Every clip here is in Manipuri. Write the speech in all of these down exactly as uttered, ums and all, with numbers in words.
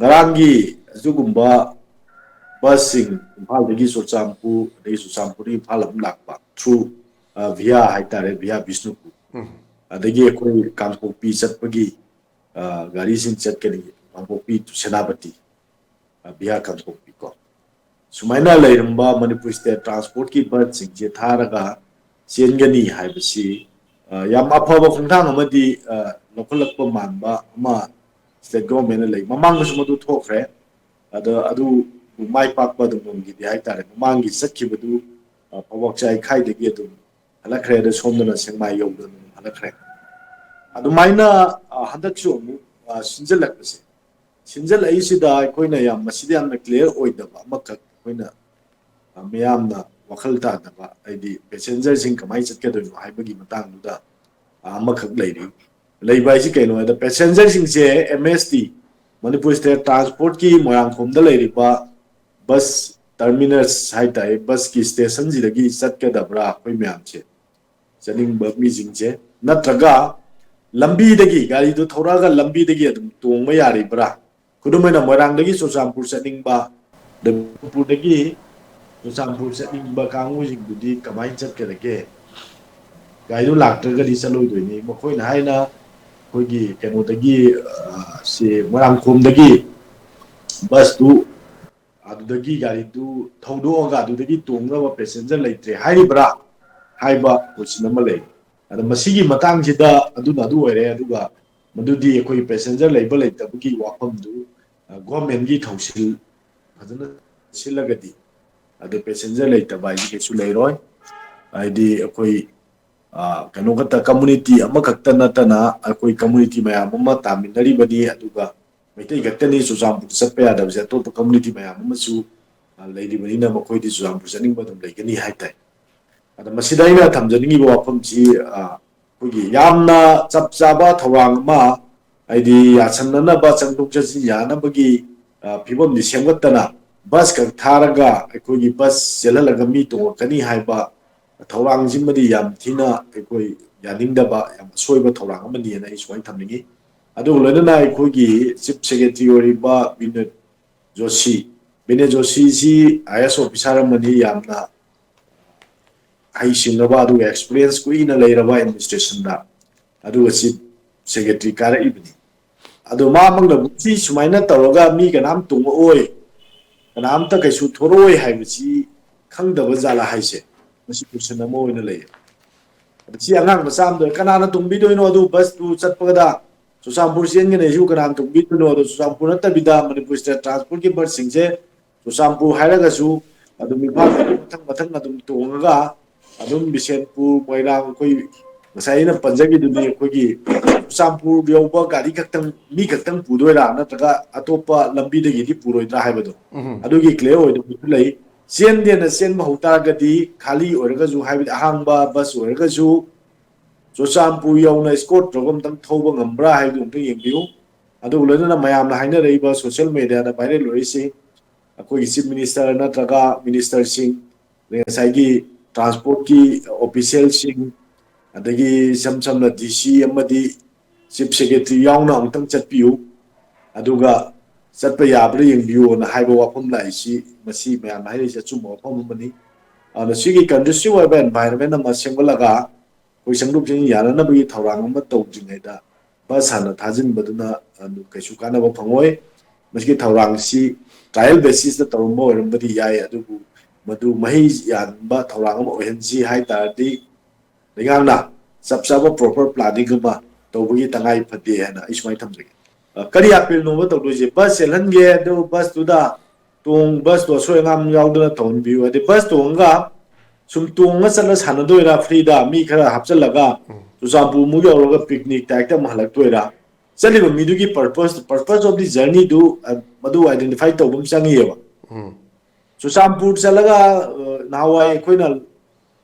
ꯉꯔꯥꯡꯒꯤ ꯑꯗꯨꯒꯨꯝꯕ ꯕꯁꯁꯤꯡ ꯏꯝꯐꯥꯜꯗꯒꯤ ꯆꯨꯔꯆꯥꯟꯄꯨꯔ, ꯑꯗꯒꯤ ꯆꯨꯔꯆꯥꯟꯄꯨꯔꯗꯒꯤ ꯏꯝꯐꯥꯜ ꯑꯃ ꯂꯥꯛꯄ through, ꯑ, via ꯍꯥꯏꯇꯥꯔꯦ, via ꯕꯤꯁꯅꯨꯄꯨꯔ, ꯑꯗꯒꯤ ꯑꯩꯈꯣꯏ ꯀꯥꯡꯄꯣꯛꯄꯤ ꯆꯠꯄꯒꯤ, ꯑ, ꯒꯥꯔꯤꯁꯤꯡ ꯆꯠꯀꯅꯤ, ꯀꯥꯡꯄꯣꯛꯄꯤ to ꯁꯦꯅꯥꯄꯇꯤ, ꯑ, via ꯀꯥꯡꯄꯣꯛꯄꯤ ꯀꯣ꯫ ꯁꯨꯃꯥꯏꯅ ꯂꯩꯔꯝꯕ ꯃꯅꯤꯄꯨꯔ ꯁ꯭ꯇꯦꯠ ꯇ꯭ꯔꯥꯟꯁꯄꯣꯔꯠꯀꯤ ꯕꯁꯁꯤꯡꯁꯦ ꯊꯥꯔꯒ ꯆꯦꯟꯒꯅꯤ ꯍꯥꯏꯕꯁꯤ, ꯑ, ꯌꯥꯝ ꯑꯐꯕ ꯈꯣꯡꯊꯥꯡ ꯑꯃꯗꯤ, ꯑ, ꯂꯧꯈꯠꯂꯛꯄ ꯃꯥꯟꯕ ꯑꯃ ꯁ꯭ꯇꯦꯠ ꯒꯣꯚꯔꯟꯃꯦꯟꯠꯅ ꯂꯩ꯫ ꯃꯃꯥꯡꯗꯁꯨ ꯃꯗꯨ ꯊꯣꯛꯈ꯭ꯔꯦ꯫ ꯑꯗꯣ ꯑꯗꯨ ꯃꯥꯏ ꯄꯥꯛꯄ ꯑꯗꯨꯝ ꯉꯝꯈꯤꯗꯦ ꯍꯥꯏꯇꯥꯔꯦ꯫ ꯃꯃꯥꯡꯒꯤ ꯆꯠꯈꯤꯕꯗꯨ, ꯑ, ꯄꯧꯕꯥꯛ ꯆꯥꯏꯈꯥꯏꯗꯒꯤ ꯑꯗꯨꯝ ꯍꯜꯂꯛꯈ꯭ꯔꯦ, ꯑꯗꯣ ꯁꯣꯝꯗꯅ ꯁꯦꯛꯃꯥꯏ ꯌꯧꯗꯅ ꯑꯗꯨꯝ ꯍꯜꯂꯛꯈ꯭ꯔꯦ꯫ ꯑꯗꯨꯃꯥꯏꯅ, ꯑ, ꯍꯟꯗꯛꯁꯨ ꯑꯃꯨꯛ, ꯑ, ꯁꯤꯟꯖꯜꯂꯛꯄꯁꯦ, ꯁꯤꯟꯖꯜꯂꯛꯏꯁꯤꯗ ꯑꯩꯈꯣꯏꯅ ꯌꯥꯝ, ꯃꯁꯤꯗ ꯌꯥꯝꯅ clear ꯑꯣꯏꯗꯕ ꯑꯃꯈꯛ ꯑꯩꯈꯣꯏꯅ, ꯑ, ꯃꯤꯌꯥꯝꯅ ꯋꯥꯈꯜ ꯇꯥꯗꯕ, ꯍꯥꯏꯗꯤ passengerꯁꯤꯡ ꯀꯃꯥꯏꯅ ꯆꯠꯀꯗꯣꯏꯅꯣ ꯍꯥꯏꯕꯒꯤ ꯃꯇꯥꯡꯗꯨꯗ, ꯑ, ꯑꯃꯈꯛ ꯂꯩꯔꯤ꯫ ꯂꯩꯕ ꯍꯥꯏꯁꯤ ꯀꯩꯅꯣ ꯍꯥꯏꯗ, passengerꯁꯤꯡꯁꯦ M S T, Manipur state ꯇ꯭ꯔꯥꯟꯁꯄꯣꯔꯠꯀꯤ ꯃꯣꯏꯔꯥꯡꯈꯣꯝꯗ ꯂꯩꯔꯤꯕ ꯕꯁ ꯇꯔꯃꯤꯅꯁ ꯍꯥꯏꯇꯥꯔꯦ, ꯕꯁꯀꯤ ꯁ꯭ꯇꯦꯁꯟꯁꯤꯗꯒꯤ ꯆꯠꯀꯗꯕ꯭ꯔꯥ ꯑꯩꯈꯣꯏ ꯃꯌꯥꯝꯁꯦ, ꯆꯠꯅꯤꯡꯕ ꯃꯤꯁꯤꯡꯁꯦ? ꯅꯠꯇ꯭ꯔꯒ ꯂꯝꯕꯤꯗꯒꯤ, ꯒꯥꯔꯤꯗꯨ ꯊꯧꯔꯛꯑꯒ ꯂꯝꯕꯤꯗꯒꯤ ꯑꯗꯨꯝ ꯇꯣꯡꯕ ꯌꯥꯔꯤꯕ꯭ꯔꯥ? ꯈꯨꯗꯝ ꯑꯣꯏꯅ, ꯃꯣꯏꯔꯥꯡꯗꯒꯤ ꯆꯨꯔꯆꯥꯟꯄꯨꯔ ꯆꯠꯅꯤꯡꯕ, ꯑꯗꯩ ꯃꯅꯤꯄꯨꯔꯗꯒꯤ ꯆꯨꯔꯆꯥꯟꯄꯨꯔ ꯆꯠꯅꯤꯡꯕ ꯀꯥꯡꯕꯨꯁꯤꯡꯗꯨꯗꯤ ꯀꯃꯥꯏꯅ ꯆꯠꯀꯗꯒꯦ? ꯒꯥꯔꯤꯗꯨ ꯂꯥꯛꯇ꯭ꯔꯒꯗꯤ ꯆꯠꯂꯣꯏꯗꯣꯏꯅꯤ꯫ ꯃꯈꯣꯏꯅ ꯍꯥꯏꯅ ꯑꯩꯈꯣꯏꯒꯤ ꯀꯩꯅꯣꯗꯒꯤ, ꯑ, ꯁꯤ ꯃꯣꯏꯔꯥꯡꯈꯣꯝꯗꯒꯤ ꯕꯁꯇꯨ, ꯑꯗꯨꯗꯒꯤ ꯒꯥꯔꯤꯗꯨ ꯊꯧꯗꯣꯛꯑꯒ ꯑꯗꯨꯗꯒꯤ ꯇꯣꯡꯅꯕ passenger ꯂꯩꯇ꯭ꯔꯦ ꯍꯥꯏꯔꯤꯕ꯭ꯔꯥ ꯍꯥꯏꯕ question ꯑꯃ ꯂꯩ꯫ ꯑꯗ ꯃꯁꯤꯒꯤ ꯃꯇꯥꯡꯁꯤꯗ ꯑꯗꯨꯅ ꯑꯗꯨ ꯑꯣꯏꯔꯦ, ꯑꯗꯨꯒ ꯃꯗꯨꯗꯤ ꯑꯩꯈꯣꯏ passenger ꯂꯩꯕ ꯂꯩꯇꯕꯒꯤ ꯋꯥꯐꯝꯗꯨ, ꯑ, ꯒꯣꯔꯃꯦꯟꯒꯤ ꯊꯧꯁꯤꯜ ꯐꯖꯅ ꯁꯤꯜꯂꯒꯗꯤ, ꯑꯗꯨ passenger ꯂꯩꯇꯕ ꯍꯥꯏꯁꯤ ꯀꯩꯁꯨ ꯂꯩꯔꯣꯏ꯫ ꯍꯥꯏꯗꯤ ꯑꯩꯈꯣꯏ, ꯑ, ꯀꯩꯅꯣ ꯈꯛꯇ, community ꯑꯃꯈꯛꯇ ꯅꯠꯇꯅ ꯑꯩꯈꯣꯏ community ꯃꯌꯥꯝ ꯑꯃ ꯇꯥꯃꯤꯟꯅꯔꯤꯕꯅꯤ, ꯑꯗꯨꯒ ꯃꯩꯇꯩ ꯈꯛꯇꯅꯤ ꯆꯨꯔꯆꯥꯟꯄꯨꯔ ꯆꯠꯄ ꯌꯥꯗꯕꯁꯦ, ꯑꯇꯣꯞꯄ community ꯃꯌꯥꯝ ꯑꯃꯁꯨ, ꯑ, ꯂꯩꯔꯤꯕꯅꯤꯅ ꯃꯈꯣꯏꯗꯤ ꯆꯨꯔꯆꯥꯟꯄꯨꯔ ꯆꯠꯅꯤꯡꯕ ꯑꯗꯨꯝ ꯂꯩꯒꯅꯤ ꯍꯥꯏꯇꯥꯏ꯫ ꯑꯗ ꯃꯁꯤꯗ ꯑꯩꯅ ꯊꯝꯖꯅꯤꯡꯉꯤꯕ ꯋꯥꯐꯝꯁꯤ, ꯑ, ꯑꯩꯈꯣꯏꯒꯤ ꯌꯥꯝꯅ ꯆꯞ ꯆꯥꯕ ꯊꯧꯔꯥꯡ ꯑꯃ, ꯍꯥꯏꯗꯤ ꯌꯥꯁꯟꯅꯅꯕ, ꯆꯪꯊꯣꯛ ꯆꯠꯁꯤꯟ ꯌꯥꯅꯕꯒꯤ, ꯑ, ꯐꯤꯕꯝꯗꯤ ꯁꯦꯝꯒꯠꯇꯅ, ꯕꯁ ꯈꯛ ꯊꯥꯔꯒ ꯑꯩꯈꯣꯏꯒꯤ ꯕꯁ ꯆꯦꯜꯍꯜꯂꯒ ꯃꯤ ꯇꯣꯡꯉꯛꯀꯅꯤ ꯍꯥꯏꯕ ꯊꯧꯔꯥꯡꯁꯤꯃꯗꯤ ꯌꯥꯝ ꯊꯤꯅ ꯑꯩꯈꯣꯏ ꯌꯥꯅꯤꯡꯗꯕ, ꯌꯥꯝ ꯑꯁꯣꯏꯕ ꯊꯧꯔꯥꯡ ꯑꯃꯅꯤꯅ ꯑꯩ ꯁꯨꯃꯥꯏꯅ ꯊꯝꯅꯤꯡꯉꯤ꯫ ꯑꯗꯨꯒ ꯂꯣꯏꯅꯅ ꯑꯩꯈꯣꯏꯒꯤ ꯆꯤꯐ ꯁꯦꯀ꯭ꯔꯦꯇꯔꯤ ꯑꯣꯏꯔꯤꯕ ꯕꯤꯅꯣꯗ ꯖꯣꯁꯤ, ꯕꯤꯅꯣꯗ ꯖꯣꯁꯤꯁꯤ ꯑꯥꯏ ꯑꯦꯁ ꯑꯣꯐꯤꯁꯥꯔ ꯑꯃꯅꯤ, ꯌꯥꯝꯅ ꯍꯩꯁꯤꯡꯂꯕ ꯑꯗꯨꯒ ꯑꯦꯛꯁꯄꯤꯔꯤꯌꯦꯟꯁ ꯀꯨꯏꯅ ꯂꯩꯔꯕ ꯑꯦꯗꯃꯤꯅꯤꯁꯇ꯭ꯔꯦꯁꯟꯗ, ꯑꯗꯨꯒ ꯆꯤꯐ ꯁꯦꯀ꯭ꯔꯦꯇꯔꯤ ꯀꯥꯔꯛꯏꯕꯅꯤ꯫ ꯑꯗꯣ ꯃꯥꯃꯛꯅꯕꯨ ꯁꯤ ꯁꯨꯃꯥꯏꯅ ꯇꯧꯔꯒ ꯃꯤ ꯀꯅꯥꯝ ꯇꯣꯡꯉꯛꯑꯣꯏ, ꯀꯅꯥꯝꯇ ꯀꯩꯁꯨ ꯊꯣꯔꯛꯑꯣꯏ ꯍꯥꯏꯕꯁꯤ ꯈꯪꯗꯕ ꯖꯥꯠꯂꯥ ꯍꯥꯏꯁꯦ, ꯃꯁꯤ ꯀꯣꯏꯁꯟ ꯑꯃ ꯑꯣꯏꯅ ꯂꯩꯌꯦ꯫ ꯑꯗ ꯁꯤ ꯑꯉꯥꯡ ꯃꯆꯥ ꯑꯃꯗ ꯀꯅꯥꯅ ꯇꯣꯡꯕꯤꯗꯣꯏꯅꯣ? ꯑꯗꯨ ꯕꯁꯇꯨ ꯆꯠꯄꯗ ꯆꯨꯔꯆꯥꯟꯄꯨꯔ ꯆꯦꯟꯒꯅꯤ ꯍꯥꯏꯁꯨ ꯀꯅꯥꯅ ꯇꯣꯡꯕꯤꯗꯣꯏꯅꯣ? ꯑꯗꯣ ꯆꯨꯔꯆꯥꯟꯄꯨꯔ ꯅꯠꯇꯕꯤꯗ ꯃꯅꯤꯄꯨꯔ ꯁ꯭ꯇꯦꯠ ꯇ꯭ꯔꯥꯟꯁꯄꯣꯔꯠꯀꯤ ꯕꯁꯁꯤꯡꯁꯦ ꯆꯨꯔꯆꯥꯟꯄꯨꯔ ꯍꯥꯏꯔꯒꯁꯨ ꯑꯗꯨꯝ ꯏꯝꯐꯥꯜ ꯃꯊꯪ ꯃꯊꯪ ꯑꯗꯨꯝ ꯇꯣꯡꯉꯒ ꯑꯗꯨꯝ ꯕꯤꯁꯦꯟꯄꯨꯔ, ꯃꯣꯏꯔꯥꯡ, ꯑꯩꯈꯣꯏ ꯉꯁꯥꯏ ꯑꯩꯅ ꯄꯟꯖꯈꯤꯗꯨꯅꯤ, ꯑꯩꯈꯣꯏꯒꯤ ꯆꯨꯔꯆꯥꯟꯄꯨꯔ ꯌꯧꯕ ꯒꯥꯔꯤ ꯈꯛꯇꯪ, ꯃꯤ ꯈꯛꯇꯪ ꯄꯨꯗꯣꯏꯔꯥ ꯅꯠꯇ꯭ꯔꯒ ꯑꯇꯣꯞꯄ ꯂꯝꯕꯤꯗꯒꯤꯗꯤ ꯄꯨꯔꯣꯏꯗ꯭ꯔꯥ ꯍꯥꯏꯕꯗꯣ, ꯎꯝ꯫ ꯑꯗꯨꯒꯤ ꯀ꯭ꯂꯤꯌꯥꯔ ꯑꯣꯏꯗꯕꯁꯨ ꯂꯩ꯫ ꯆꯦꯟꯗꯦꯅ ꯆꯦꯟꯕ ꯍꯧ ꯇꯥꯔꯒꯗꯤ ꯈꯥꯂꯤ ꯑꯣꯏꯔꯒꯁꯨ, ꯍꯥꯏꯕꯗꯤ ꯑꯍꯥꯡꯕ ꯕꯁ ꯑꯣꯏꯔꯒꯁꯨ ꯆꯨꯔꯆꯥꯟꯄꯨꯔ ꯌꯧꯅ ꯏꯁꯀꯣꯔꯠ ꯇꯧꯔꯒ ꯑꯝꯇꯪ ꯊꯧꯕ ꯉꯝꯕ꯭ꯔꯥ ꯍꯥꯏꯕꯗꯨ ꯑꯝꯇꯪ ꯌꯦꯡꯕꯤꯌꯨ꯫ ꯑꯗꯨꯒ ꯂꯣꯏꯅꯅ ꯃꯌꯥꯝꯅ ꯍꯥꯏꯅꯔꯛꯏꯕ ꯁꯣꯁꯤꯌꯦꯜ ꯃꯦꯗꯤꯌꯥꯗ ꯚꯥꯏꯔꯦꯜ ꯑꯣꯏꯔꯤꯁꯤ ꯑꯩꯈꯣꯏꯒꯤ ꯆꯤꯐ ꯃꯤꯅꯤꯁꯇꯔ ꯅꯠꯇ꯭ꯔꯒ ꯃꯤꯅꯤꯁꯇꯔꯁꯤꯡ, ꯑꯗꯩ ꯉꯁꯥꯏꯒꯤ ꯇ꯭ꯔꯥꯟꯁꯄꯣꯔꯠꯀꯤ ꯑꯣꯐꯤꯁꯤꯌꯦꯜꯁꯤꯡ, ꯑꯗꯒꯤ ꯏꯁꯝ ꯁꯝꯅ ꯗꯤ ꯁꯤ ꯑꯃꯗꯤ ꯆꯤꯐ ꯁꯦꯀ꯭ꯔꯦꯇꯔꯤ ꯌꯥꯎꯅ ꯑꯃꯨꯛꯇꯪ ꯆꯠꯄꯤꯌꯨ, ꯑꯗꯨꯒ ꯆꯠꯄ ꯌꯥꯕ꯭ꯔꯥ ꯌꯦꯡꯕꯤꯌꯨꯅ ꯍꯥꯏꯕ ꯋꯥꯐꯝ ꯂꯥꯛꯏꯁꯤ, ꯃꯁꯤ ꯃꯌꯥꯝꯅ ꯍꯥꯏꯔꯤꯁꯤ ꯑꯆꯨꯝꯕ ꯋꯥꯐꯝ ꯑꯃꯅꯤ꯫ ꯑꯗꯨꯅ ꯁꯤꯒꯤ ꯀꯟꯗꯨꯁꯤꯞ ꯑꯣꯏꯕ ꯑꯦꯟꯚꯥꯏꯔꯣꯟꯃꯦꯟ ꯑꯃ ꯁꯦꯝꯒꯠꯂꯒ ꯑꯩꯈꯣꯏ ꯁꯪꯒ꯭ꯔꯨꯞꯁꯤꯡ ꯌꯥꯅꯅꯕꯒꯤ ꯊꯧꯔꯥꯡ ꯑꯃ ꯇꯧꯗ꯭ꯔꯤꯉꯩꯗ ꯕꯁ ꯍꯥꯟꯅ ꯊꯥꯖꯤꯟꯕꯗꯨꯅ, ꯑ, ꯀꯩꯁꯨ ꯀꯥꯟꯅꯕ ꯐꯪꯉꯣꯏ꯫ ꯃꯁꯤꯒꯤ ꯊꯧꯔꯥꯡꯁꯤ ꯇ꯭ꯔꯥꯏꯌꯦꯜ ꯕꯦꯁꯤꯁꯇ ꯇꯧꯔꯝꯕ ꯑꯣꯏꯔꯝꯕꯗꯤ ꯌꯥꯏ, ꯑꯗꯨꯕꯨ ꯃꯗꯨ ꯃꯍꯩ ꯌꯥꯟꯕ ꯊꯧꯔꯥꯡ ꯑꯃ ꯑꯣꯏꯍꯟꯁꯤ ꯍꯥꯏ ꯇꯥꯔꯗꯤ ꯂꯩꯉꯥꯛꯅ ꯆꯞ ꯆꯥꯕ ꯄ꯭ꯔꯣꯄꯔ ꯄ꯭ꯂꯥꯅꯤꯡ ꯑꯃ ꯇꯧꯕꯒꯤ ꯇꯉꯥꯏ ꯐꯗꯦ ꯍꯥꯏꯅ ꯑꯩ ꯁꯨꯃꯥꯏꯅ ꯊꯝꯖꯒꯦ꯫ ꯑ, ꯀꯔꯤ ꯑꯄꯤꯜꯅꯣꯕ ꯇꯧꯗꯣꯏꯁꯦ? ꯕꯁ ꯆꯦꯜꯍꯟꯒꯦ, ꯑꯗꯨ ꯕꯁꯇꯨꯗ ꯇꯣꯡ-, ꯕꯁꯇꯣ ꯑꯁꯣꯏ ꯑꯉꯥꯝ ꯌꯥꯎꯗꯅ ꯇꯧꯍꯟꯕꯤꯌꯨ꯫ ꯍꯥꯏꯗꯤ ꯕꯁ ꯇꯣꯡꯉꯒ ꯁꯨꯝ ꯇꯣꯡꯉ ꯆꯠꯂ ꯁꯥꯟꯅꯗꯣꯏꯔꯥ ꯐ꯭ꯔꯤꯗ, ꯃꯤ ꯈꯔ ꯍꯥꯞꯆꯤꯜꯂꯒ ꯆꯨꯔꯆꯥꯟꯄꯨꯔꯃꯨꯛ ꯌꯧꯔꯒ ꯄꯤꯛꯅꯤꯛ ꯇꯥꯏꯞꯇ ꯑꯃꯨꯛ ꯍꯜꯂꯛꯇꯣꯏꯔꯥ? ꯆꯠꯂꯤꯕ ꯃꯤꯗꯨꯒꯤ purpose, purpose of the journey ꯗꯨ, ꯑ, ꯃꯗꯨ identify ꯇꯧꯕ ꯑꯃ ꯆꯪꯉꯤꯑꯕ꯫ ꯎꯝ꯫ ꯆꯨꯔꯆꯥꯟꯄꯨꯔ ꯆꯠꯂꯒ, ꯑ, ꯅꯍꯥꯟꯋꯥꯏ ꯑꯩꯈꯣꯏꯅ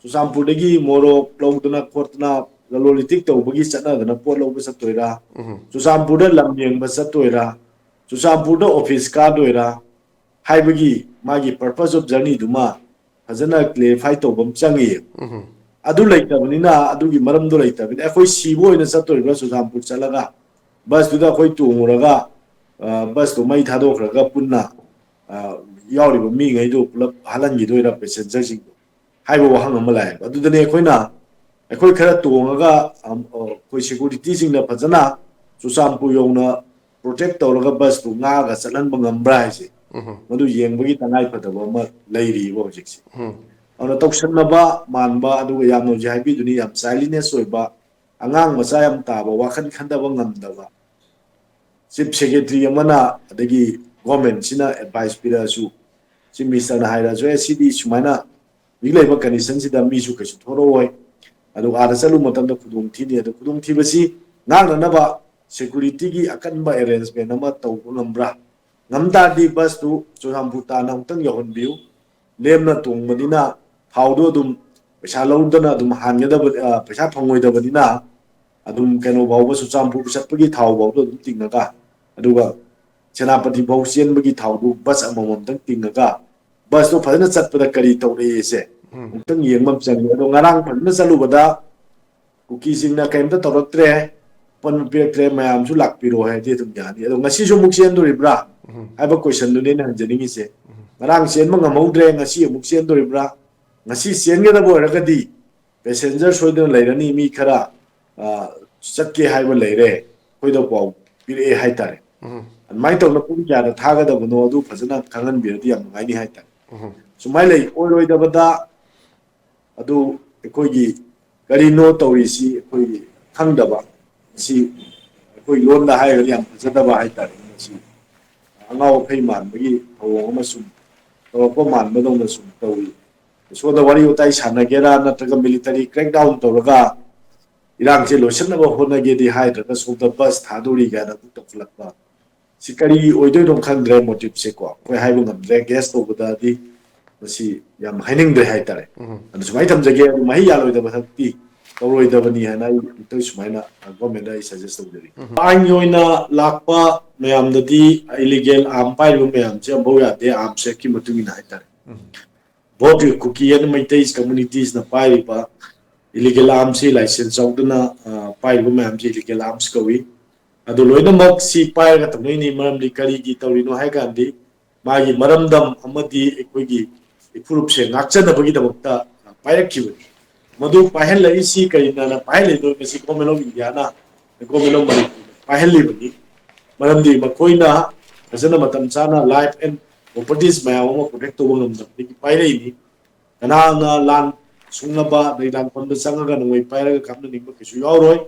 ꯆꯨꯔꯆꯥꯟꯄꯨꯔꯗꯒꯤ ꯃꯣꯔꯣꯛ ꯂꯧꯗꯅ ꯈꯣꯠꯇꯅ ꯂꯂꯣꯟ ꯏꯇꯤꯛ ꯇꯧꯕꯒꯤ ꯆꯠꯅꯗꯅ ꯄꯣꯠ ꯂꯧꯕ ꯆꯠꯇꯣꯏꯔꯥ? ꯎꯝ꯫ ꯆꯨꯔꯆꯥꯟꯄꯨꯔꯗ ꯂꯝ ꯌꯦꯡꯕ ꯆꯠꯇꯣꯏꯔꯥ? ꯆꯨꯔꯆꯥꯟꯄꯨꯔꯗ ꯑꯣꯐꯤꯁ ꯀꯥꯗꯣꯏꯔꯥ? ꯍꯥꯏꯕꯒꯤ ꯃꯥꯒꯤ purpose of journey ꯗꯨꯃ ꯐꯖꯅ clarify ꯇꯧꯕ ꯑꯃ ꯆꯪꯉꯤ꯫ ꯎꯝ꯫ ꯑꯗꯨ ꯂꯩꯇꯕꯅꯤꯅ, ꯑꯗꯨꯒꯤ ꯃꯔꯝꯗꯣ ꯂꯩꯇꯕꯅꯤꯅ, ꯑꯩꯈꯣꯏ ꯁꯤꯕ ꯑꯣꯏꯅ ꯆꯠꯇꯣꯔꯤꯕ꯭ꯔꯥ ꯆꯨꯔꯆꯥꯟꯄꯨꯔ ꯆꯠꯂꯒ? ꯕꯁꯇꯨꯗ ꯑꯩꯈꯣꯏ ꯇꯣꯡꯉꯨꯔꯒ, ꯑ, ꯕꯁꯇꯨ ꯃꯩ ꯊꯥꯗꯣꯛꯈ꯭ꯔꯒ ꯄꯨꯟꯅ, ꯑ, ꯌꯥꯎꯔꯤꯕ ꯃꯤꯉꯩꯗꯨ ꯄꯨꯂꯞ ꯍꯥꯠꯍꯟꯈꯤꯗꯣꯏꯔꯥ, ꯄꯦꯁꯦꯟꯖꯔꯁꯤꯡꯗꯣ ꯍꯥꯏꯕ ꯋꯥꯍꯪ ꯑꯃ ꯂꯥꯛꯑꯦꯕ꯫ ꯑꯗꯨꯗꯅꯦ ꯑꯩꯈꯣꯏꯅ, ꯑꯩꯈꯣꯏ ꯈꯔ ꯇꯣꯡꯉꯒ, ꯑꯝ, ꯑ, ꯑꯩꯈꯣꯏ ꯁꯦꯀꯨꯔꯤꯇꯤꯁꯤꯡꯅ ꯐꯖꯅ ꯆꯨꯔꯆꯥꯟꯄꯨꯔ ꯌꯧꯅ ꯄ꯭ꯔꯣꯇꯦꯛ ꯇꯧꯔꯒ ꯕꯁꯇꯨ ꯉꯥꯛꯑꯒ ꯆꯠꯍꯟꯕ ꯉꯝꯕ꯭ꯔꯥ ꯍꯥꯏꯁꯦ, ꯎꯝ꯫ ꯃꯗꯨ ꯌꯦꯡꯕꯒꯤ ꯇꯉꯥꯏ ꯐꯗꯕ ꯑꯃ ꯂꯩꯔꯤꯕ ꯍꯧꯖꯤꯛꯁꯦ꯫ ꯎꯝ꯫ ꯑꯗꯨꯅ ꯇꯧꯁꯟꯅꯕ ꯃꯥꯟꯕ, ꯑꯗꯨꯒ ꯌꯥꯝꯅ ꯍꯧꯖꯤꯛ ꯍꯥꯏꯕꯤꯗꯨꯅꯤ, ꯌꯥꯝ ꯆꯥꯏꯜꯗꯤꯁ ꯑꯣꯏꯕ, ꯑꯉꯥꯡ ꯃꯆꯥ ꯌꯥꯝ ꯇꯥꯕ, ꯋꯥꯈꯜ ꯈꯟꯊꯕ ꯉꯝꯗꯕ ꯆꯤꯐ ꯁꯦꯀ꯭ꯔꯦꯇꯔꯤ ꯑꯃꯅ, ꯑꯗꯒꯤ ꯒꯣꯔꯃꯦꯟꯁꯤꯅ ꯑꯦꯗꯚꯥꯏꯁ ꯄꯤꯔꯛꯑꯁꯨ, ꯆꯤꯐ ꯃꯤꯅꯤꯁꯇꯔꯅ ꯍꯥꯏꯔꯛꯑꯁꯨ, "ꯑꯦ, ꯁꯤꯗꯤ ꯁꯨꯃꯥꯏꯅ ꯍꯧꯖꯤꯛ ꯂꯩꯕ ꯀꯟꯗꯤꯁꯟꯁꯤꯗ ꯃꯤꯁꯨ ꯀꯩꯁꯨ ꯊꯣꯔꯛꯑꯣꯏ, ꯑꯗꯨꯒ ꯑꯥꯗ ꯆꯠꯂꯨ ꯃꯇꯝꯗ ꯈꯨꯗꯣꯡ ꯊꯤꯅꯤ꯫ ꯑꯗꯨ ꯈꯨꯗꯣꯡꯊꯤꯕꯁꯤ ꯉꯥꯛꯅꯅꯕ ꯁꯦꯀ꯭ꯌꯨꯔꯤꯇꯤꯒꯤ ꯑꯀꯟꯕ ꯑꯦꯔꯦꯟꯖꯃꯦꯟ ꯑꯃ ꯇꯧꯕ ꯉꯝꯕ꯭ꯔꯥ? ꯉꯝ ꯇꯥꯔꯗꯤ ꯕꯁꯇꯨ ꯆꯨꯔꯆꯥꯟꯄꯨꯔ ꯇꯥꯟꯅ ꯑꯃꯨꯛꯇꯪ ꯌꯧꯍꯟꯕꯤꯌꯨ꯫ ꯂꯦꯝꯅ ꯇꯣꯡꯕꯅꯤꯅ ꯊꯥꯎꯗꯣ ꯑꯗꯨꯝ ꯄꯩꯁꯥ ꯂꯧꯗꯅ ꯑꯗꯨꯝ ꯍꯥꯟꯒꯗꯕ, ꯑ, ꯄꯩꯁꯥ ꯐꯪꯉꯣꯏꯗꯕꯅꯤꯅ ꯑꯗꯨꯝ ꯀꯩꯅꯣ ꯐꯥꯎꯕ, ꯆꯨꯔꯆꯥꯟꯄꯨꯔ ꯆꯠꯄꯒꯤ ꯊꯥꯎ ꯐꯥꯎꯗꯣ ꯑꯗꯨꯝ ꯇꯤꯡꯉꯒ, ꯑꯗꯨꯒ ꯁꯦꯅꯥꯄꯇꯤ ꯐꯥꯎ ꯆꯦꯟꯕꯒꯤ ꯊꯥꯎꯗꯨ ꯕꯁ ꯑꯃꯃꯝꯇꯪ ꯇꯤꯡꯉꯒ, ꯕꯁꯇꯣ ꯐꯖꯅ ꯆꯠꯄꯗ ꯀꯔꯤ ꯇꯧꯔꯛꯏꯁꯦ ꯎꯝ꯫ ꯑꯃꯨꯛꯇꯪ ꯌꯦꯡꯕ ꯑꯃ ꯆꯪꯉꯤ꯫ ꯑꯗꯣ ꯉꯔꯥꯡ ꯐꯖꯅ ꯆꯠꯂꯨꯕꯗ ꯀꯨꯀꯤꯁꯤꯡꯅ ꯀꯔꯤꯝꯇ ꯇꯧꯔꯛꯇ꯭ꯔꯦ, ꯑꯄꯟꯕ ꯄꯤꯔꯛꯇ꯭ꯔꯦ, ꯃꯌꯥꯝꯁꯨ ꯂꯥꯛꯄꯤꯔꯣ ꯍꯥꯏꯗꯤ ꯑꯗꯨꯝ ꯌꯥꯅꯤ꯫ ꯑꯗꯣ ꯉꯁꯤꯁꯨ ꯑꯃꯨꯛ ꯆꯦꯟꯗꯣꯔꯤꯕ꯭ꯔꯥ ꯎꯝ꯫ ꯍꯥꯏꯕ ꯀꯣꯏꯁꯟꯗꯨꯅꯤ ꯑꯩꯅ ꯍꯪꯖꯅꯤꯡꯉꯤꯁꯦ꯫ ꯉꯔꯥꯡ ꯆꯦꯟꯕ ꯉꯝꯍꯧꯗ꯭ꯔꯦ, ꯉꯁꯤ ꯑꯃꯨꯛ ꯆꯦꯟꯗꯣꯔꯤꯕ꯭ꯔꯥ? ꯉꯁꯤ ꯆꯦꯟꯒꯗꯕ ꯑꯣꯏꯔꯒꯗꯤ ꯄꯦꯁꯦꯟꯖꯔ ꯁꯣꯏꯗꯅ ꯂꯩꯔꯅꯤ, ꯃꯤ ꯈꯔ, ꯑ, ꯆꯠꯀꯦ ꯍꯥꯏꯕ ꯂꯩꯔꯦ, ꯑꯩꯈꯣꯏꯗ ꯄꯥꯎ ꯄꯤꯔꯛꯑꯦ ꯍꯥꯏꯇꯥꯔꯦ꯫ ꯎꯝ꯫ ꯑꯗꯨꯃꯥꯏꯅ ꯇꯧꯅ ꯄꯨꯡ ꯀꯌꯥꯗ ꯊꯥꯒꯗꯕꯅꯣ ꯑꯗꯨ ꯐꯖꯅ ꯈꯪꯍꯟꯕꯤꯔꯗꯤ ꯌꯥꯝ ꯅꯨꯡꯉꯥꯏꯅꯤ ꯍꯥꯏꯇꯥꯔꯦ꯫ ꯎꯝ꯫ ꯁꯨꯃꯥꯏꯅ ꯂꯩ, ꯑꯣꯏꯔꯣꯏꯗꯕꯗ ꯑꯗꯨ ꯑꯩꯈꯣꯏꯒꯤ ꯀꯔꯤꯅꯣ ꯇꯧꯔꯤꯁꯤ ꯑꯩꯈꯣꯏꯒꯤ ꯈꯪꯗꯕ, ꯁꯤ ꯑꯩꯈꯣꯏ ꯂꯣꯟꯗ ꯍꯥꯏꯔꯒꯗꯤ ꯌꯥꯝ ꯐꯖꯗꯕ ꯍꯥꯏꯇꯥꯔꯦ꯫ ꯃꯁꯤ ꯑꯉꯥꯎ ꯑꯐꯩ ꯃꯥꯟꯕꯒꯤ ꯊꯧꯑꯣꯡ ꯑꯃꯁꯨꯡ ꯇꯧꯔꯛꯄ ꯃꯥꯟꯕꯗꯧꯅ ꯁꯨꯝ ꯇꯧꯏ꯫ ꯁꯣꯝꯗ ꯋꯥꯔꯤ ꯋꯥꯇꯥꯏ ꯁꯥꯟꯅꯒꯦꯔꯥ ꯅꯠꯇ꯭ꯔꯒ ꯃꯤꯂꯤꯇꯔꯤ ꯀ꯭ꯔꯦꯛꯗꯥꯎꯟ ꯇꯧꯔꯒ ꯏꯔꯥꯡꯁꯦ ꯂꯣꯏꯁꯤꯟꯅꯕ ꯍꯣꯠꯅꯒꯦꯗꯤ ꯍꯥꯏꯗ꯭ꯔꯒ ꯁꯣꯝꯗ ꯕꯁ ꯊꯥꯗꯣꯔꯤ ꯀꯥꯏꯅ ꯑꯃꯨꯛ ꯇꯧꯈꯠꯂꯛꯄ꯫ ꯁꯤ ꯀꯔꯤ ꯑꯣꯏꯗꯣꯏꯅꯣ ꯈꯪꯗ꯭ꯔꯦ ꯃꯣꯇꯤꯞꯁꯦꯀꯣ꯫ ꯑꯩꯈꯣꯏ ꯍꯥꯏꯕ ꯉꯝꯗ꯭ꯔꯦ, ꯒꯦꯁ ꯇꯧꯕꯗꯗꯤ ꯃꯁꯤ ꯌꯥꯝ ꯍꯥꯏꯅꯤꯡꯗ꯭ꯔꯦ ꯍꯥꯏꯇꯥꯔꯦ꯫ ꯎꯝ꯫ ꯑꯗꯨ ꯁꯨꯃꯥꯏꯅ ꯊꯝꯖꯒꯦ꯫ ꯑꯗꯨ ꯃꯍꯩ ꯌꯥꯜꯂꯣꯏꯗꯕ ꯊꯕꯛꯇꯤ ꯇꯧꯔꯣꯏꯗꯕꯅꯤ ꯍꯥꯏꯅ ꯑꯩ ꯑꯃꯨꯛꯇꯪ ꯁꯨꯃꯥꯏꯅ ꯒꯣꯔꯃꯦꯟꯗ ꯑꯩ ꯁꯖꯦꯁ ꯇꯧꯖꯔꯤ꯫ ꯎꯝ꯫ ꯑꯥꯏꯟꯒꯤ ꯑꯣꯏꯅ ꯂꯥꯛꯄ ꯃꯌꯥꯝꯗꯗꯤ ꯏꯂꯤꯒꯦꯜ ꯑꯥꯔꯝ ꯄꯥꯏꯔꯤꯕ ꯃꯌꯥꯝꯁꯦ ꯑꯃꯐꯥꯎ ꯌꯥꯗꯦ ꯑꯥꯔꯝꯁ ꯑꯦꯛꯀꯤ ꯃꯇꯨꯡ ꯏꯟꯅ ꯍꯥꯏꯇꯥꯔꯦ꯫ ꯎꯝ꯫ Both Kuki and Meiteis communities ꯅ ꯄꯥꯏꯔꯤꯕ ꯏꯂꯤꯒꯦꯜ ꯑꯥꯔꯝꯁꯤ ꯂꯥꯏꯁꯦꯟꯁ ꯌꯥꯎꯗꯅ, ꯑ, ꯄꯥꯏꯔꯤꯕ ꯃꯌꯥꯝꯁꯤ ꯏꯂꯤꯒꯦꯜ ꯑꯥꯔꯝꯁ ꯀꯧꯏ꯫ ꯑꯗꯨ ꯂꯣꯏꯅꯃꯛ ꯁꯤ ꯄꯥꯏꯔꯒ ꯇꯧꯅꯩꯅꯤ꯫ ꯃꯔꯝꯗꯤ ꯀꯔꯤꯒꯤ ꯇꯧꯔꯤꯅꯣ ꯍꯥꯏ ꯀꯥꯟꯗꯤ ꯃꯥꯒꯤ ꯃꯔꯝꯗꯝ ꯑꯃꯗꯤ ꯑꯩꯈꯣꯏꯒꯤ ꯏꯐꯨꯔꯨꯞꯁꯦ ꯉꯥꯛꯆꯅꯕꯒꯤꯗꯃꯛꯇ ꯄꯥꯏꯔꯛꯈꯤꯕꯅꯤ꯫ ꯃꯗꯨ ꯄꯥꯏꯍꯜꯂꯛꯏꯁꯤ ꯀꯔꯤꯅꯅ ꯄꯥꯏꯍꯜꯂꯤꯅꯣ? ꯃꯁꯤ Government of India ꯅ, Government of Manipur ꯅ ꯄꯥꯏꯍꯜꯂꯤꯕꯅꯤ꯫ ꯃꯔꯝꯗꯤ ꯃꯈꯣꯏꯅ ꯐꯖꯅ ꯃꯇꯝ ꯆꯥꯅ life and properties ꯃꯌꯥꯝ ꯑꯃ protect ꯇꯧꯕ ꯉꯝꯗꯕꯗꯒꯤ ꯄꯥꯏꯔꯛꯏꯅꯤ꯫ ꯀꯅꯥꯅ ꯂꯥꯟ ꯁꯣꯛꯅꯕ ꯑꯗꯩ ꯂꯥꯟꯐꯝꯗ ꯆꯪꯉꯒ ꯅꯣꯡꯃꯩ ꯄꯥꯏꯔꯒ ꯀꯥꯞꯅꯅꯤꯡꯕ ꯀꯩꯁꯨ ꯌꯥꯎꯔꯣꯏ꯫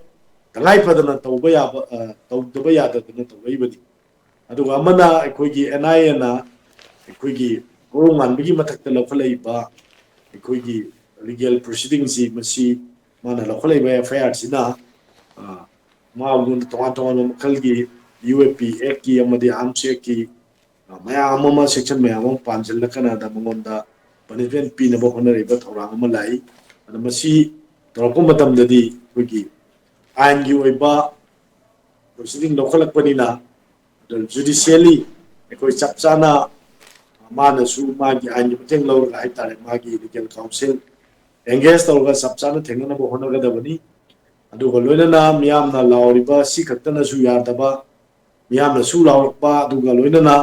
ꯇꯉꯥꯏ ꯐꯗꯅ ꯇꯧꯕ ꯌꯥꯕ, ꯑ, ꯇꯧꯗꯕ ꯌꯥꯗꯗꯅ ꯇꯧꯔꯛꯏꯕꯅꯤ꯫ ꯑꯗꯨꯒ ꯑꯃꯅ ꯑꯩꯈꯣꯏꯒꯤ N I A ꯅ ꯑꯩꯈꯣꯏꯒꯤ ꯀꯣꯔꯧꯉꯥꯟꯕꯒꯤ ꯃꯊꯛꯇ ꯂꯧꯈꯠꯂꯛꯏꯕ ꯑꯩꯈꯣꯏꯒꯤ legal proceeding ꯁꯤ, ꯃꯁꯤ ꯃꯥꯅ ꯂꯧꯈꯠꯂꯛꯏꯕ F I R ꯁꯤꯅ, ꯑ, ꯃꯥꯉꯣꯟꯗ ꯇꯣꯉꯥꯟ ꯇꯣꯉꯥꯟꯕ ꯃꯈꯜꯒꯤ U A P Act ꯀꯤ ꯑꯃꯗꯤ Arms Act ꯀꯤ, ꯑ, ꯃꯌꯥꯝ ꯑꯃ, section ꯃꯌꯥꯝ ꯑꯃ ꯄꯥꯟꯁꯤꯜꯂ ꯀꯥꯟꯗ ꯃꯉꯣꯟꯗ punishment ꯄꯤꯅꯕ ꯍꯣꯠꯅꯔꯤꯕ ꯊꯧꯔꯥꯡ ꯑꯃ ꯂꯥꯛꯏ꯫ ꯑꯗꯣ ꯃꯁꯤ ꯇꯧꯔꯛꯄ ꯃꯇꯝꯗꯗꯤ ꯑꯩꯈꯣꯏꯒꯤ ꯑꯥꯏꯟꯒꯤ ꯑꯣꯏꯕ proceeding ꯂꯧꯈꯠꯂꯛꯄꯅꯤꯅ, ꯑꯗꯨ judicially ꯑꯩꯈꯣꯏ ꯆꯞ ꯆꯥꯅ ꯃꯥꯅꯁꯨ ꯃꯥꯒꯤ ꯑꯥꯏꯟꯒꯤ ꯃꯇꯦꯡ ꯂꯧꯔꯒ ꯍꯥꯏꯇꯥꯔꯦ, ꯃꯥꯒꯤ legal counsel engage ꯇꯧꯔꯒ ꯆꯞ ꯆꯥꯅ ꯊꯦꯡꯅꯅꯕ ꯍꯣꯠꯅꯒꯗꯕꯅꯤ꯫ ꯑꯗꯨꯒ ꯂꯣꯏꯅꯅ ꯃꯤꯌꯥꯝꯅ ꯂꯥꯎꯔꯤꯕ ꯁꯤ ꯈꯛꯇꯅꯁꯨ ꯌꯥꯗꯕ, ꯃꯤꯌꯥꯝꯅꯁꯨ ꯂꯥꯎꯔꯛꯄ, ꯑꯗꯨꯒ ꯂꯣꯏꯅꯅ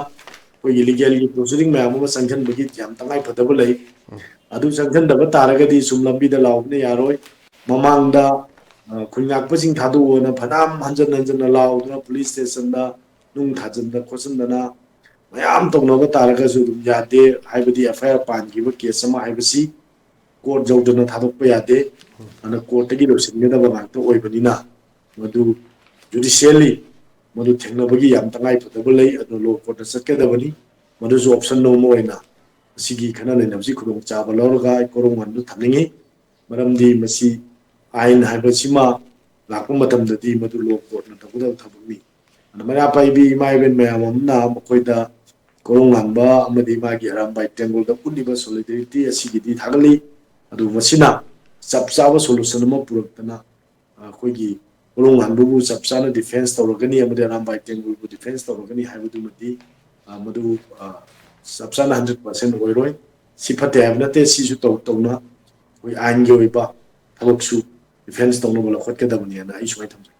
ꯑꯩꯈꯣꯏꯒꯤ legal ꯒꯤ proceeding ꯃꯌꯥꯝ ꯑꯃ ꯆꯪꯁꯤꯟꯕꯒꯤ ꯌꯥꯝ ꯇꯉꯥꯏ ꯐꯗꯕ ꯂꯩ꯫ ꯑꯗꯨ ꯆꯪꯁꯤꯟꯗꯕ ꯇꯥꯔꯒꯗꯤ ꯁꯨꯝ ꯂꯝꯕꯤꯗ ꯂꯥꯎꯕꯅ ꯌꯥꯔꯣꯏ꯫ ꯃꯃꯥꯡꯗ, ꯑ, ꯈꯨꯟ ꯉꯥꯛꯄꯁꯤꯡ ꯊꯥꯗꯣꯛꯑꯣꯅ ꯐꯅꯌꯥꯝ ꯍꯟꯖꯟ ꯍꯟꯖꯟꯅ ꯂꯥꯎꯗꯅ police station ꯗ ꯅꯨꯡ ꯊꯥꯖꯤꯟꯗ ꯈꯣꯠꯆꯤꯟꯗꯅ ꯃꯌꯥꯝ ꯇꯧꯅꯕ ꯇꯥꯔꯒꯁꯨ ꯑꯗꯨꯝ ꯌꯥꯗꯦ꯫ ꯍꯥꯏꯕꯗꯤ F I R ꯄꯥꯟꯈꯤꯕ case ꯑꯃ ꯍꯥꯏꯕꯁꯤ court ꯌꯧꯗꯅ ꯊꯥꯗꯣꯛꯄ ꯌꯥꯗꯦ꯫ ꯑꯗꯨꯅ court ꯇꯒꯤ ꯂꯣꯏꯁꯤꯟꯒꯗꯕ ꯉꯥꯛꯇ ꯑꯣꯏꯕꯅꯤꯅ ꯃꯗꯨ judicially ꯃꯗꯨ ꯊꯦꯡꯅꯕꯒꯤ ꯌꯥꯝ ꯇꯉꯥꯏ ꯐꯗꯕ ꯂꯩ꯫ ꯑꯗꯨ law court ꯇ ꯆꯠꯀꯗꯕꯅꯤ꯫ ꯃꯗꯨꯁꯨ option ꯑꯃ ꯑꯣꯏꯅ ꯑꯁꯤꯒꯤ ꯈꯟꯅ ꯅꯩꯅꯕꯁꯤ ꯈꯨꯗꯣꯡꯆꯥꯕ ꯂꯧꯔꯒ ꯑꯩ ꯀꯣꯔꯧꯉꯥꯟꯕꯗ ꯊꯝꯅꯤꯡꯉꯤ꯫ ꯃꯔꯝꯗꯤ ꯃꯁꯤ ꯑꯥꯏꯟ ꯍꯥꯏꯕꯁꯤꯃ ꯂꯥꯛꯄ ꯃꯇꯝꯗꯗꯤ ꯃꯗꯨ law court ꯅ ꯇꯧꯒꯗꯕ ꯊꯕꯛꯅꯤ꯫ ꯑꯗꯨ ꯃꯩꯔꯥ ꯄꯥꯏꯕꯤ ꯏꯃꯥ ꯏꯕꯦꯟ ꯃꯌꯥꯝ ꯑꯃꯅ ꯃꯈꯣꯏꯗ ꯀꯣꯔꯧꯉꯥꯟꯕ ꯑꯃꯗꯤ ꯃꯥꯒꯤ ꯑꯔꯥꯝꯕꯥꯏ ꯇꯦꯡꯒꯣꯜꯗ ꯎꯠꯂꯤꯕ solidarity ꯑꯁꯤꯒꯤꯗꯤ ꯊꯥꯒꯠꯂꯤ꯫ ꯑꯗꯨꯕꯨ ꯃꯁꯤꯅ ꯆꯞ ꯆꯥꯕ solution ꯑꯃ ꯄꯨꯔꯛꯇꯅ, ꯑ, ꯑꯩꯈꯣꯏꯒꯤ ꯀꯣꯔꯧꯉꯥꯟꯕꯕꯨ ꯆꯞ ꯆꯥꯅ defence ꯇꯧꯔꯒꯅꯤ ꯑꯃꯗꯤ ꯑꯔꯥꯝꯕꯥꯏ ꯇꯦꯡꯒꯣꯜꯕꯨ defence ꯇꯧꯔꯒꯅꯤ ꯍꯥꯏꯕꯗꯨꯃꯗꯤ, ꯑ, ꯃꯗꯨ, ꯑ, ꯆꯞ ꯆꯥꯅ hundred percent ꯑꯣꯏꯔꯣꯏ꯫ ꯁꯤ ꯐꯠꯇꯦ ꯍꯥꯏꯕ ꯅꯠꯇꯦ, ꯁꯤꯁꯨ ꯇꯧ ꯇꯧꯅ ꯑꯩꯈꯣꯏ ꯑꯥꯏꯟꯒꯤ ꯑꯣꯏꯕ ꯊꯕꯛꯁꯨ defence ꯇꯧꯅꯕ ꯂꯧꯈꯠꯀꯗꯕꯅꯦꯅ ꯑꯩ ꯁꯨꯃꯥꯏꯅ ꯊꯝꯖꯒꯦ꯫